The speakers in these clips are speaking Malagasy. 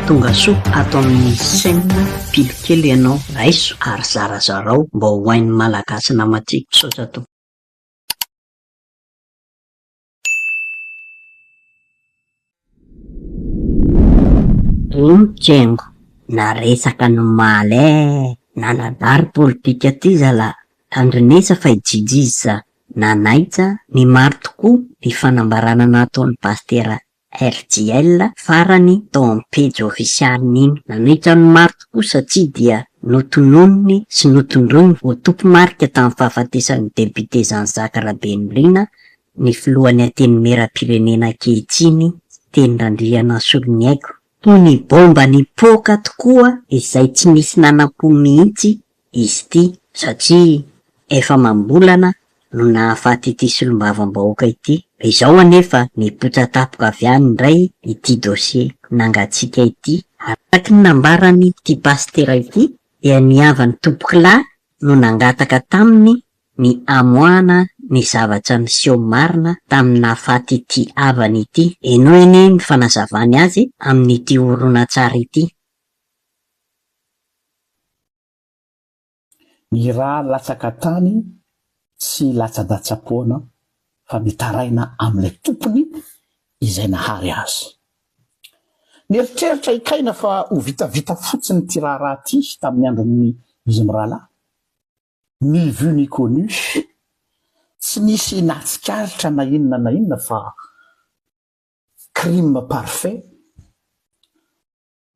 Tonga soa ato amin'ny chaîne Pilo kely ianao, raiso ary zarazarao mba ho hain'ny Malagasy namantsika. Misaotra tompoko. Ino Tsengo, naresaka ny omaly eh! Nanadary politika ty zalah, tandrinesa fa i Jiji za nanaitra ny maro tokoa ny fanambarana nataon'i Pastera RJL farany tao amin'ny pejy ofisialiny iny. Nanaitra ny maro tokoa satria dia notononiny sy notondroiny ho tompomarika tamin'ny fahafatesan'ny député Jean Jacques Rabenirina ny filohan'ny Antenimierampirenena ankehitriny, Siteny Randrianasoloniaiko. Toy ny baomba nipoaka tokoa izay tsy nisy nanam-po mihitsy izy ity satria efa amam-bolana no nahafaty ity solombavambahoaka ity. Izao anefa nipotsa tampoka avy any indray ity dossier nangatsiaka ity. Araka ny nambaran'ity pasitera ity dia ny havan'ny tompokolahy no nangataka taminy ny hamoahana ny zavatra niseho marina tamin'ny nahafaty ity havany ity. Henoy anie ny fanazavany azy amin'ity horonantsary ity. Ny rà latsaka tany tsy latsadatsa-poana fa mitaraina amin'ilay tompony izay nahary azy. Nieritreritra i Kaina fa ho vitavita fotsiny ity raharaha ity tamin'ny andron'ny izy mirahalahy. Ni vu ni connu, tsy nisy nahatsikaritra na inona na inona fa crime parfait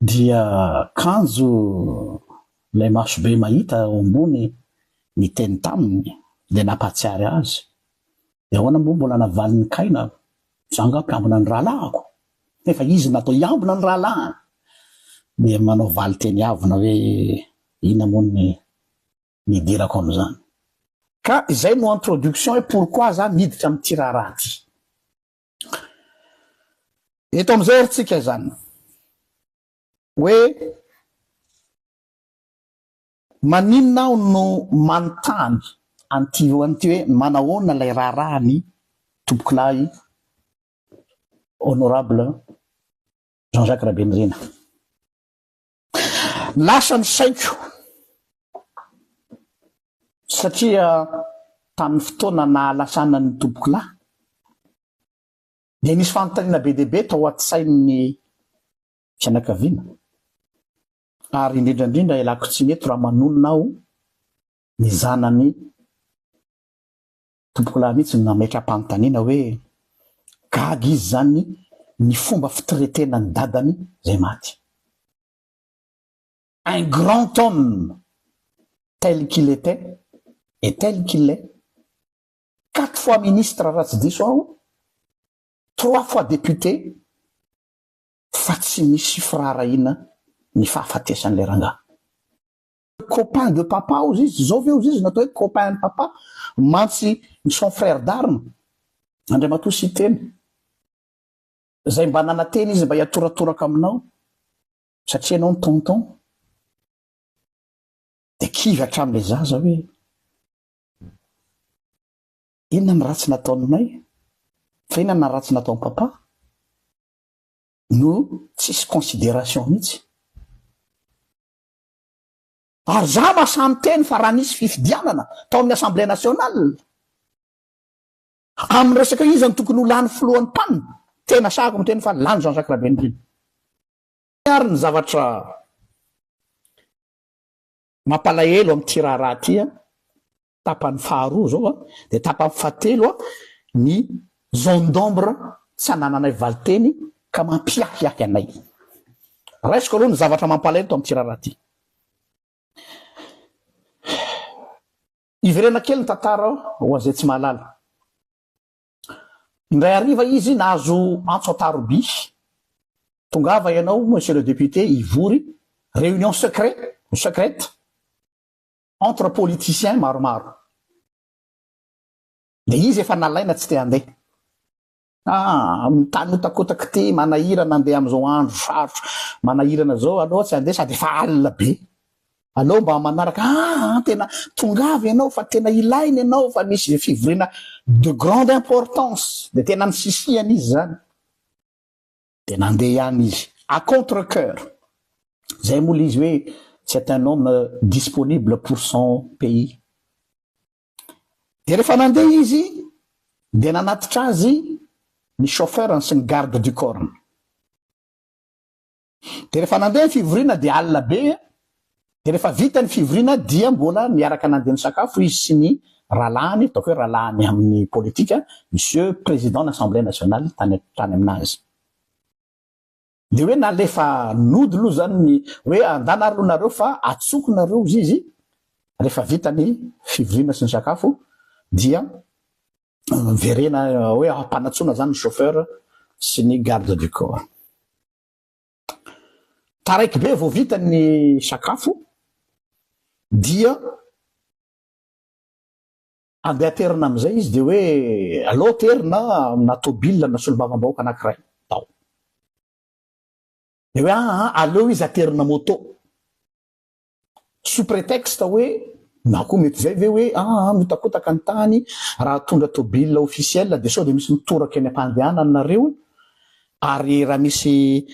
dia kanjo ilay masobe mahita ao ambony niteny taminy dia nampahatsiary azy, dia ahoana moa mbola navalin'i Kaina, za angaha mpiambina ny rahalahiko? Nefa izy natao hiambina ny rahalahiny, dia manao valinteny avona hoe inona moa ny nidirako amin'izany. Ka izay no introduction hoe pourquoi za miditra amin'ity raharaha ity. Eto amin'izay ary tsika izany hoe maninona aho no manontany an'ity an'ity hoe manahoana ilay raharaha ny tompokolahy honorable Jean Jacques Rabenirina. Lasa ny saiko satria tamin'ny fotoana nahalasanan'ny tompokolahy dia nisy fanontaniana be dia be tao an-tsain'ny fianakaviana ary indrindra indrindra ialako tsiny eto raha manonona aho ny zanany tompokolahy mihitsy no nametra-panontaniana hoe gaga izy izany ny fomba fitretena ny dadany izay maty. Un grand homme tel qu'il etait et tel qu'il est, quatre fois ministre raha tsy diso aho, trois fois député, fa tsy misy firaharahiana ny fahafatesan'ilay rangahy. Copain de papa ozy izy, zao ve ozy izy no atao hoe copain an'i papa, mantsy ny son frère d'armes, Andriamatoa Siteny, zay mba nanantena izy mba hiatoratoraka aminao, satria ianao ny tonton, de kivy hatramin'ilay zaza hoe inona ny ratsy nataonay, fa inona ny ratsy nataon'i papa no tsisy considération mihitsy. Ary za mahasahy miteny fa raha nisy fifidianana tao amin'ny assemblée nationale amin'ny resaka iza no tokony ho lany filohan'ny PAN, tena sahako miteny fa lany Jean Jacques Rabenirina. Ary ny zavatra mampalahelo amin'ity raharaha ity an, tapany faharoa zao an, dia tapany fahatelo an, ny zone d'ombre tsy anananay valinteny ka mampiahiahy anay. Raisiko aloha ny zavatra mampalahelo to amin'ity raharaha ity. Hiverena kely ny tantara ho an'izay tsy mahalala. Indray hariva izy nahazo antso an-taroby, tongava ianao monsieur le député hivory réunion secret ou secrète entre politiciens maromaro. Dia izy efa nalaina tsy te handeha. Ah, mitany hotakotaka ity, manahirana andeha amin'izao andro sarotra manahirana izao, aleo tsy handeha sady efa alina be. Aleo mba manaraka, ah, tena tongava ianao fa tena ilaina ianao fa misy fivoriana de grande importance. Dia tena nisisihana izy izany. Dia nandeha ihany izy, à contre cœur. Zay moa le izy hoe c'est un homme disponible pour son pays. Dia rehefa nandeha izy dia nanatitra azy ny chauffeur-ny sy ny garde du corps-ny. Dia rehefa nandeha ny fivoriana dia alina be, dia rehefa vita ny fivoriana dia mbola niaraka nandeha nisakafo izy sy ny rahalahiny, ataoko hoe rahalahiny amin'ny politika, monsieur président ny assemblée nationale tany tany aminazy. Dia hoe nalefa nody aloha zany ny hoe andana ary aloha nareo fa atsoko nareo ozy izy rehefa vita ny fivoriana sy ny sakafo dia miverena hoe ampanatsoina zany ny chauffeur sy ny garde du corps. Taraiky be vao vita ny sakafo dia Andeha aterina amin'izay izy dia hoe aleo aterina amina tôbila na solombavambahoaka anankiray tao. Dia hoe aa aleo izy aterina moto. Sous prétexte hoe na koa mety izay ve hoe aa mihotakotaka ny tany raha atondra tôbila officiel dia sao dia misy mitoraka eny am-pandehanana nareo ary raha misy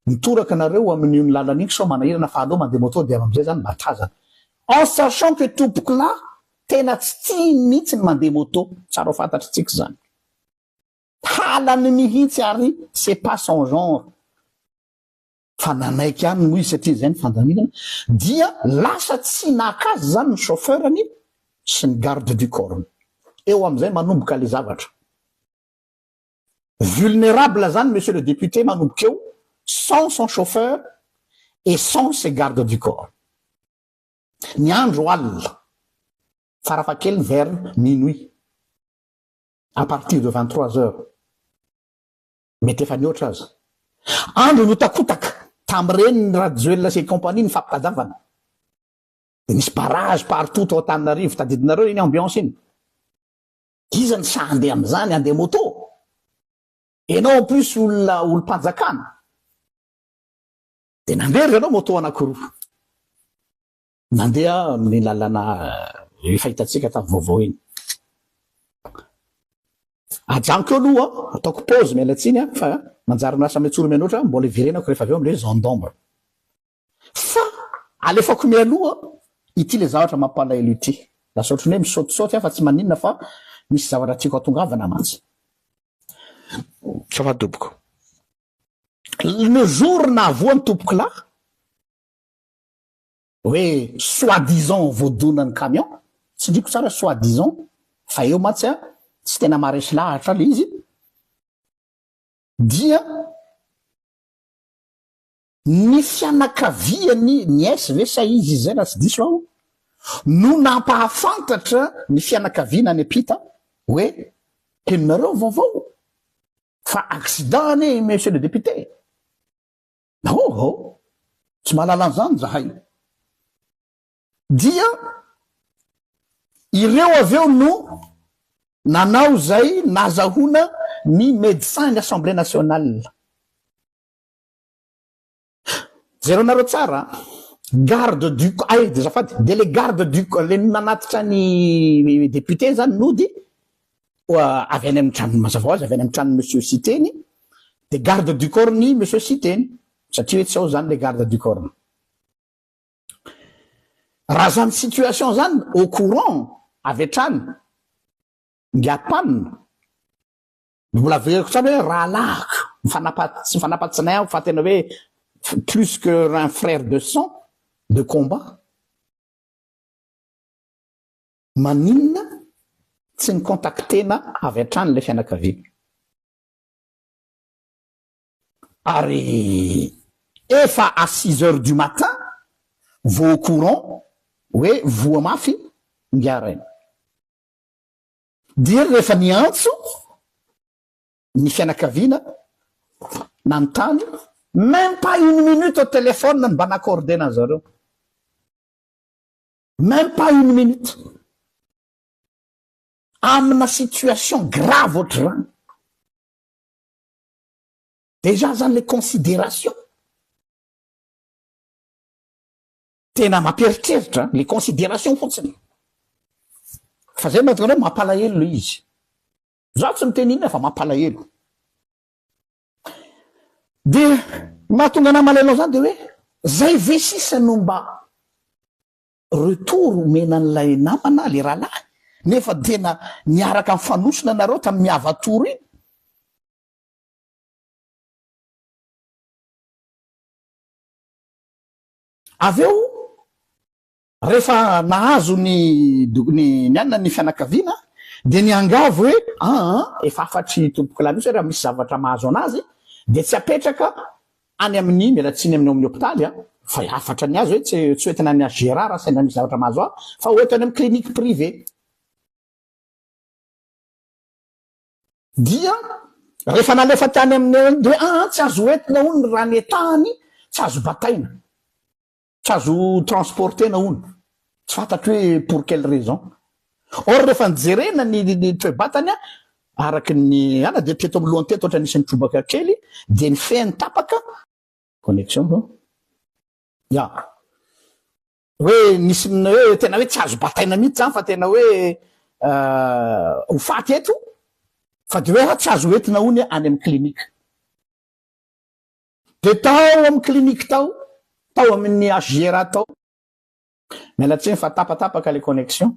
mitoraka nareo amin'iny lalana iny sao manahirana fa aleo mandeha moto dia avy amin'izay zany mba tazana. En sachant que tompokolahy tena tsy tiany mihitsy ny mandeha moto, tsara ho fantatritsika izany. Halany mihitsy ary c'est pas son genre. Fa nanaiky ihany moa izy satria izay ny fandaminana, dia lasa tsy naka azy izany ny chauffeur-ny sy ny garde du corps-ny. Eo amin'izay manomboka ilay zavatra. Vulnérable zany monsieur le député manomboka eo sans son chauffeur et sans ses gardes du corps. Ny andro alina, farafahakeliny vers minuit, à partir de 23 heures, mety efa nihoatra aza. Andro nihotakotaka tamin'ireny ny Rajoelina sy compagnie nifampitadiavana. Dia nisy barrage partout tao Antananarivo, tadidinareo iny ambiance iny. Iza no sahy handeha amin'izany, handeha moto? Enao en plus olona olom-panjakana. Dia nandeha ry zareo moto anankiroa. Nandeha amin'ny lalana efa hitantsika tamin'ny vaovao iny. Ajanoko eo aloha, ataoko pause miala tsiny fa manjary lasa miantsoro mianoatra, mbola hiverenako rehefa avy eo amin'ilay zone d'ombre. Fa alefako mialoha ity le zavatra mampalahelo ity. Lasa ohatran'ny hoe misaotisaoty aho fa tsy maninona fa misy zavatra tiako hatongavana mantsy. Ça va tompoko. Le jour nahavoa ny tompokolahy hoe soi disant voadonan'ny camion, tsindriko tsara soi disant fa eo mantsy a tsy tena maharesy lahatra le izy dia Ny fianakaviany nièce ve sa izy izay raha tsy diso aho no nampahafantatra ny fianakaviana any ampita hoe henonareo ny vaovao fa accident anie i monsieur le député. Oh oh, tsy mahalala an'izany zahay. Dia ireo avy eo no nanao izay nazahoana ny médecin ny assemblée nationale. Jerenareo tsara a! Garde du ay azafady de le garde du le nanatitra ny député zany nody avy any amin'ny tranony mazava ho azy avy any amin'ny tranon'i monsieur Siteny de garde du corps ny monsieur Siteny satria hoe tsy ao zany le garde du corps. Raha zany situation zany au courant avy hatrany ngiapanina Mbola averiko tsara hoe rahalahiko, mifanapa tsy mifanapa-tsinay aho fa tena hoe plus que un frère de sang, de combat. Maninona tsy ni-contacter-na avy hatrany ilay fianakaviana? Ary efa à six heures du matin vao au courant hoe voa mafy ingahy rainy. Dia rehefa niantso ny fianakaviana nanontany, même pas une minute au téléphone no mba n'accordena an'zareo. Même pas une minute. Amina situation grave ohatr'izany. Déjà zany le considération. Tena mampieritreritra le considération fotsiny. Fa zay mahatonga anao mampalahelo le izy. Za tsy miteny inona fa mampalahelo. Dia ny mahatonga anah malaina zany dia hoe zay ve sisa no mba retour omena an'ilay namana le rahalahy nefa tena niaraka nifanosona nareo tamin'ny miava-tour iny? Avy eo rehefa nahazo ny ny ny anona ny fianakaviana dia niangavy hoe aa efa hafatry tompokolahy mihitsy hoe raha misy zavatra mahazo anazy dia tsy apetraka any amin'ny miala tsiny amin'ny ao amin'ny hopitaly a fa hafatra ny azy hoe tsy tsy hoentina any HGRA raha sendra misy zavatra mahazo ahy fa hoento any amin'ny clinique privée. Dia rehefa nalefa tany amin'ny dia hoe aa tsy azo hoentina hono ny raha netahany tsy azo bataina. Tsy azo transporter-na hono. Tsy fantatro hoe pour quelle raison. Or rehefa nojerena ny ny toe-batany araka ny ana dia teto amin'ny lohany teto ohatra nisy nitrobaka kely dia ny fehiny tapaka. Connexion va? Ya. Hoe nisy hoe tena hoe tsy azo bataina mihitsy zany fa tena hoe ho faty eto fa dia hoe tsy azo hoentina hono any amin'ny clinique. Dia tao amin'ny clinique tao, tao amin'ny HJRA tao. Miala tsiny fa tapatapaka le connexion.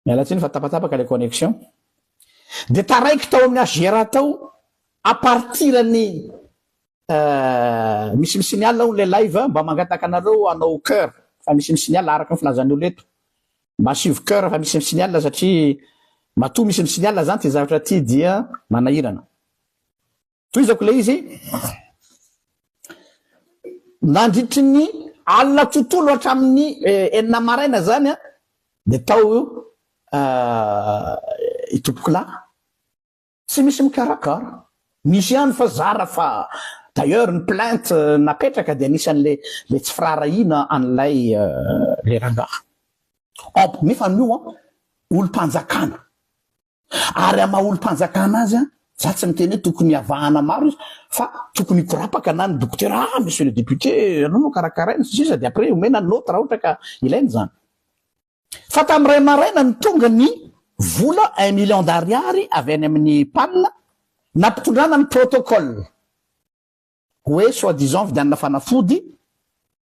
Miala tsiny fa tapatapaka le connexion. Dia taraiky tao amin'ny HJRA tao, à partir ny misy mi-signal hono le live, mba mangataka anareo hanao cœur fa misy mi-signal araka ny filazan'ny olona eto. Mba asivo cœur fa misy mi-signal satria matoa misy mi-signal zany ty zavatra ty dia manahirana. Tohizako ilay izy, nandritry ny alina tontolo hatramin'ny enina maraina izany dia tao i tompokolahy, tsy misy mikarakara, misy ihany fa zara fa, d'ailleurs ny plainte napetraka dia anisan'le le tsy firaharahiana an'ilay le rangahy, nefa io an olom-panjakana. Ary amin'ny maha olom-panjakana azy an, za tsy miteny hoe tokony havahana maro izy fa tokony hikorapaka na ny dokotera, ah monsieur le député anao no karakaraina sy ny sisa dia après omena ny note raha ohatra ka ilaina izany. Fa tamin'ny iray maraina no tonga ny vola un million d'ariary avy any amin'ny PAN nampitondrana ny protocole hoe soit disant vidianana fanafody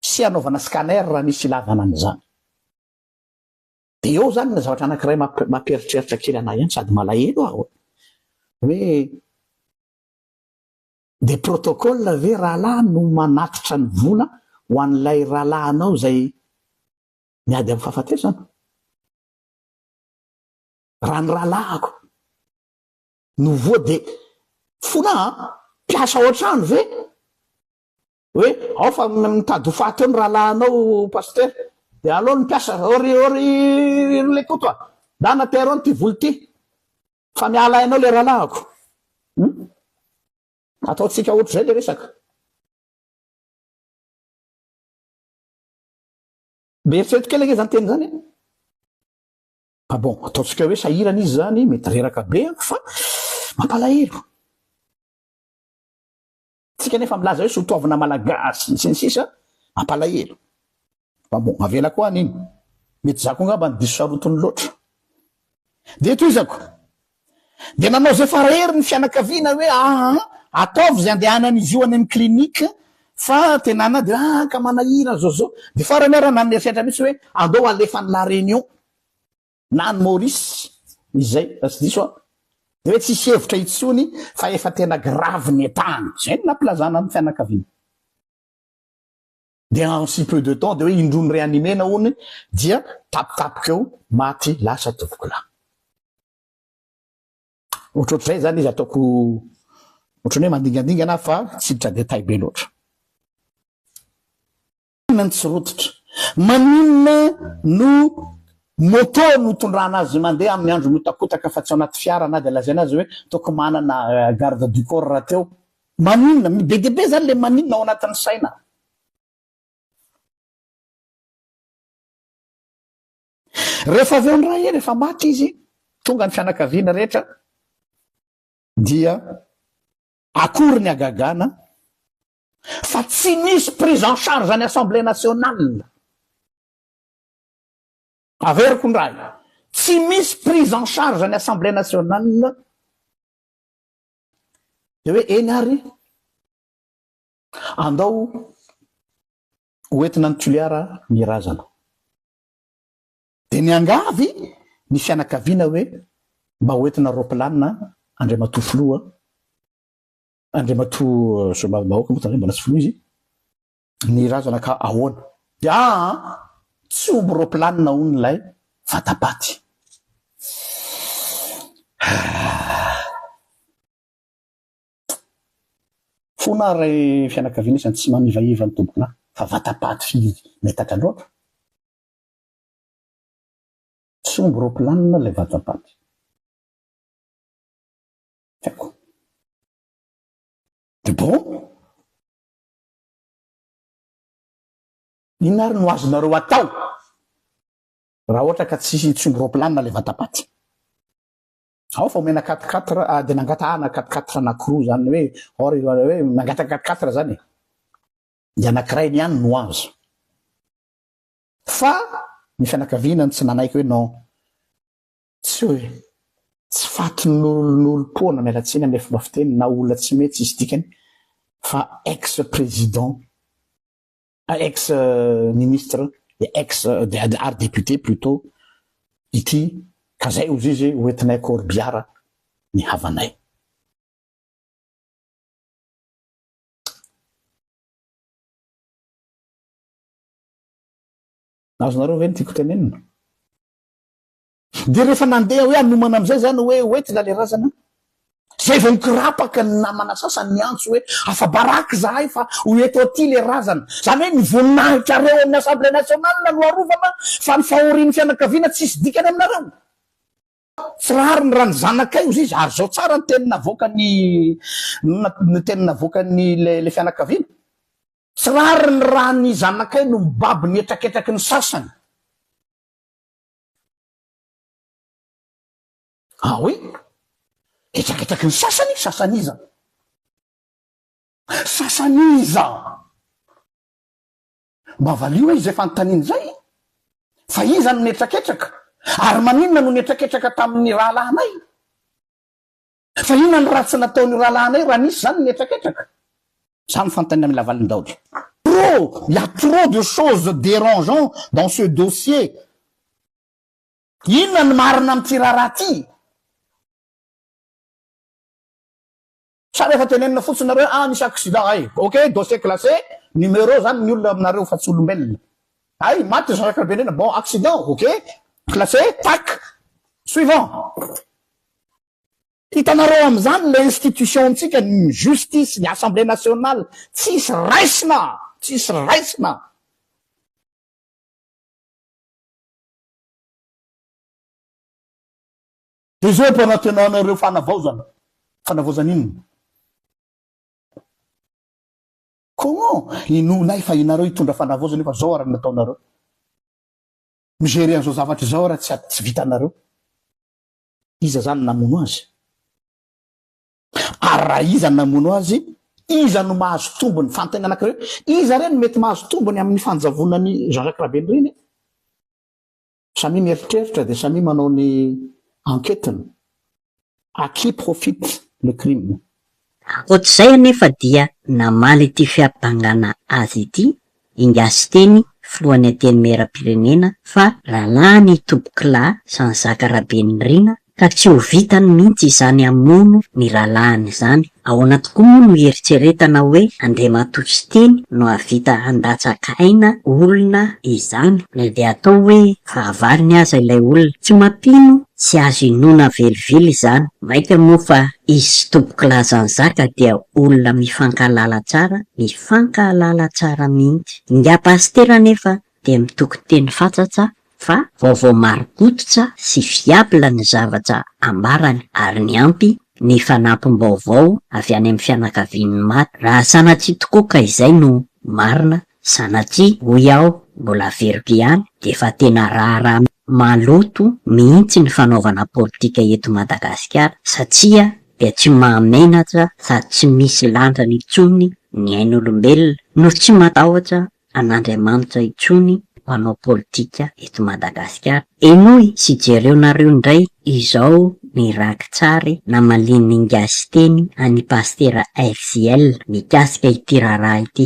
sy hanaovana scanner raha misy ilavana an'izany. Dia eo izany ny zavatra anankiray mampieritreritra kely anah ihany sady malahelo aho hoe dia protocole ve rahalahy no manatitra ny vola ho an'ilay rahalahinao izay miady amin'ny fahafatesana? Raha ny rahalahiko no voa dia fona an! Mpiasa ao an-trano ve? Hoe ao fa mitady ho faty eo ny rahalahinao Pasteur dia aleo ny mpiasa ô ry ô ry ry Lekoto a! Ndana atero any ity vola ity fa miala aina ao le rahalahiko. Hum? Ataontsika ohatr'izay le resaka. Mba eritrereto kely ange zany teny zany e. Fa bon, ataontsika hoe sahirana izy zany, mety reraka be fa mampalahelo. Tsika nefa milaza hoe sotoavina malagasy sy ny sisa mampalahelo. Fa bon, avela koa any iny. Mety za koa angamba no diso sarotiny loatra. Dia tohizako. Dia nanao izay farahery ny fianakaviana hoe aa ataovy izay andehanan'izy io any amin'ny clinique fa tena ana dia aa ka manahirana zao zao. Dia farany ara nanome eritreritra mihitsy hoe andao alefa any La Réunion. Na any Maurice izay raha tsy diso aho dia hoe tsisy hevitra intsony fa efa tena grave ny état-ny, izay no nampilazana ny fianakaviana. Dia en si peu de temps dia hoe indroa ni-reanimer-na hono dia tapitapika eo maty lasa tompokolahy. Ohatrohatr'izay izany izy ataoko ohatran'ny hoe mandingandingana aho fa tsy hiditra détail be loatra. Maninona no tsy rototra? Maninona no moto no tondrana azy mandeha amin'ny andro mihotakotaka fa tsy ao anaty fiara na dia lazaina aza hoe toko manana garde du corps rahateo? Maninona? Be dia be zany le maninona ao anatin'ny saina. Rehefa avy eo indray, rehefa maty izy, tonga ny fianakaviana rehetra dia akory ny hagagana fa tsy nisy prise en charge any assemblée nationale. Averiko indray, tsy misy prise en charge any assemblée nationale. De hoe eny ary, andao ho entina any Toliara ny razana. De niangavy ny fianakaviana hoe mba ho entina roaplanina Andriamatoa Filoha, Andriamatoa Solombavambahoaka moa zany mbola tsy filoha izy, ny razana ka ahoana? Dia aa tsy omby roaplanina hono ilay vatapaty. Fona aho ray fianakaviana isany tsy manivaiva ny tompokolahy fa vatapaty firy metatra loatra? Tsy omby roaplanina ilay vatapaty. Tsy haiko. De bon? Inona ary no azonareo atao raha ohatra ka tsy tsy omby roaplanina ilay vatapaty? Ao fa omena quatre quatre ah, dia nangatahana quatre quatre anankiroa zany hoe or hoe nangataka quatre quatre zany e. Dia anankiray ny ihany no azo. Fa ny fianakaviana no tsy nanaiky hoe non. Tsy hoe tsy fatin'olon'olom-poana, miala tsiny amin'ilay fomba fiteny, na olona tsy mety tsisy dikany fa ex président, ex ministre dia ex ary député plutôt ity ka zay ozy izy ho entinay corbillard ny havanay. Azonareo ve ny tiako tenenina? Dia rehefa nandeha hoe hanomana amin'izay izany hoe hoentina ilay razana, izay vao nikirapaka ny namana sasany niantso hoe afa-baraka izahay fa ho eto aty ilay razana. Izany hoe ny voninahitrareo amin'ny Assemblée nationale no arovana fa ny fahorian'ny fianakaviana tsisy dikany aminareo. Tsy rariny raha ny zanakay hozy izy, ary izao tsara ny teny navoakan'ny ny teny navoakan'ny ilay fianakaviana. Tsy rariny raha ny zanakay no mibaby ny hetraketraky ny sasany. Ah oui? Hetraketraky ny sasany? Sasany iza? Sasany iza? Mba valio hoe izay fanontaniana izay? Fa iza no nihetraketraka? Ary maninona no nihetraketraka tamin'ny rahalahinay? Fa inona ny ratsy nataon'io rahalahinay raha nisy izany ny hetraketraka? Izany fanontaniana mila valiny daholo. Trop, il y a trop de choses dérangeant dans ce dossier. Inona ny marina amin'ity raharaha ity? Sa rehefa tenenina fotsiny nareo hoe ah nisy accident ay, ok dossier classé, numéro zany ny olona aminareo fa tsy olombelona. Ay maty Jean Jacques Rabenirina, bon accident, ok, classé, tac, suivant. Hitanareo amin'izany le institution ntsika, ny justice, ny assemblée nationale, tsisy raisina, tsisy raisina. Dia izao ampanantenanareo fanavaozana, fanavaozana inona? Comment inoanay fa ianareo hitondra fanavaozana nefa zao ary ny nataonareo? Mi-gérer an'izao zavatra izao ary tsy tsy vitanareo. Iza zany namono azy? Ary raha iza no namono azy, iza no mahazo tombony? Fanontaniana anankiray hoe, iza re no mety mahazo tombony amin'ny fanjavonan'i Jean Jacques Rabenirina e? Samia mieritreritra dia samia manao ny enquête-ny. À qui profite le crime? Ankoatr'izay anefa dia namaly ity fiampangana azy ity Ingahy Siteny, filohan'ny Antenimierampirenena fa rahalahiny i Tompokolahy Jean-Jacques Rabenirina ka tsy ho vitany mihitsy izany hamono ny rahalahiny izany. Ahoana tokoa moa no hieritreretana hoe Andriamatoa Siteny no hahavita handatsaka aina olona izany na dia atao hoe fahavalony aza ilay olona? Tsy mampino, tsy azo inoana velively izany, mainka moa fa izy sy Tompokolahy Jean-Jacques dia olona mifankahalala tsara, mifankahalala tsara mihitsy. Ingahy Pasitera anefa dia mitoky teny fatratra fa vaovao marim-pototra sy fiable ny zavatra ambarany ary niampy ny fanampim-baovao avy any amin'ny fianakavian'ny maty. Raha sanatria tokoa ka izay no marina, sanatria hoy aho mbola averiko ihany, dia efa tena raharaha maloto mihitsy ny fanaovana politika eto Madagasikara satria dia tsy mahamenatra sady tsy misy lanjany intsony ny ain'olombelona no tsy matahotra an'Andriamanitra intsony mpanao politika eto Madagasikara. Henoy sy jereo nareo indray izao ny rakitsary namalian'ingahy Siteny an'i Pasitera FJL mikasika ity raharaha ity.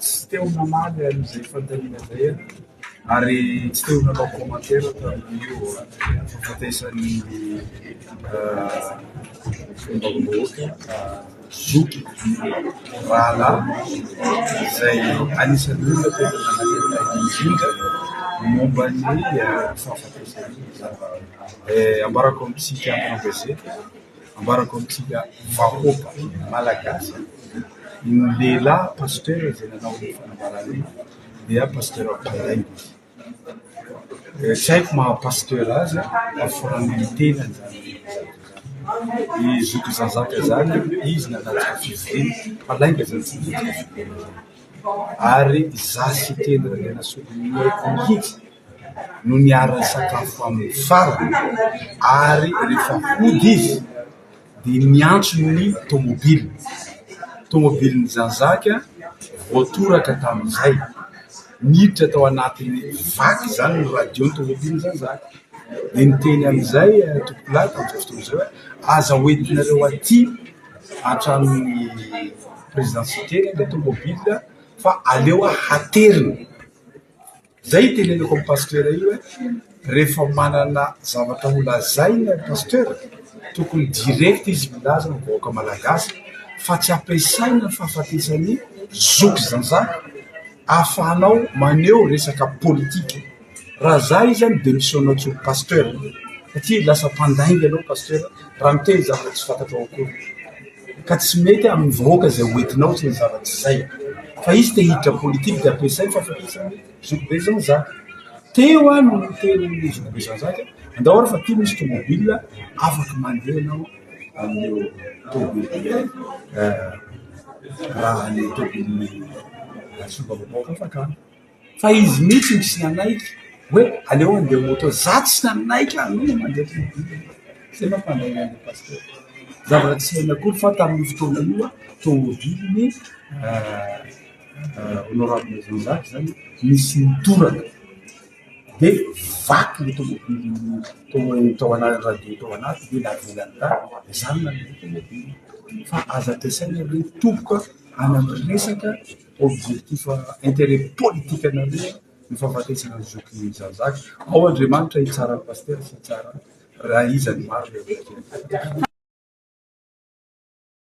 Tsy te ho namaly an'izay fanontaniana izay aho ary tsy te ho nanao commentaire tamin'io fahafatesan'ny solombavambahoaka zoky rahalahy izay anisan'ny olona tena nanakaiky indrindra momba ny fahafatesany izany. Ambarako amintsika mpanao gazety. Ambarako amintsika vahoaka malagasy, ny lehilahy pasteur izay nanao io fanambarana io dia pasteur mpandainga izy. Tsy haiko maha pasteur azy fa ny tenany izany zavatra izany. I zoky Jean Jacques izany izy nanatrika fivoriana fa lainga izany tsy nanatrika fivoriana izany. Ary izaho sy Siteny Randrianasoloniaiko mihitsy no niara-nisakafo aminy farany ary rehefa hody izy dia niantso ny tômôbiliny. Tômôbilin'i Jean Jacques voatoraka tamin'izay. Niditra tao anatin'ny vaky izany ny radio-n'ny tômôbilin'i Jean Jacques. Dia niteny amin'izay tompokolahy tamin'izay fotoana izay hoe aza hoentinareo aty an-tranon'ny président Siteny ilay tômôbila fa aleo haterina. Zay itenenako amin'ny pasteur io hoe rehefa manana zavatra ho lazaina ny pasteur tokony direct izy milaza amin'ny vahoaka malagasy fa tsy ampiasaina ny fahafatesan'ny zoky zanzaka ahafahanao maneho resaka politika. Raha za izy a mi-demissionne tsy ho pasteur satria lasa mpandainga ianao pasteur raha miteny zavatra tsy fantatrao akory. Ka tsy mety amin'ny vahoaka izay ho entinao izay zavatra izay. Fa izy te hiditra politique dia ampiasainy fahafatesany zokibe Jean Jacques. Teo aho no niteny amin'ny zokibe Jean Jacques, andao ary fa ty misy tomobile afaka mandeha ianao amin'io tomobile raha ny tomobilin'ny solombavambahoaka afaka. Fa izy mihitsy no tsy nanaiky hoe aleo handeha moto. Za tsy nanaiky aloha mandeha tomobile. Zay mampalahelo an'ilay pasitera. Zavatra tsy hainy akory fa tamin'io fotoana io tomobilin'i honorable Jean Jacques zany nisy nitoraka dia vaky ilay tomobilin'ny tao anaty radio tao anaty dia navelany tany. Za no nanome tomobile. Fa aza ampiasaina ireo tompoko a any amin'ny resaka. Objectif intérêt politique anareo ny fahafatesana ny zokin'i Jean Jacques. Ao Andriamanitra hitsara an'i Pasitera sy hitsara raha iza no marina eo anatrehan'Andriamanitra.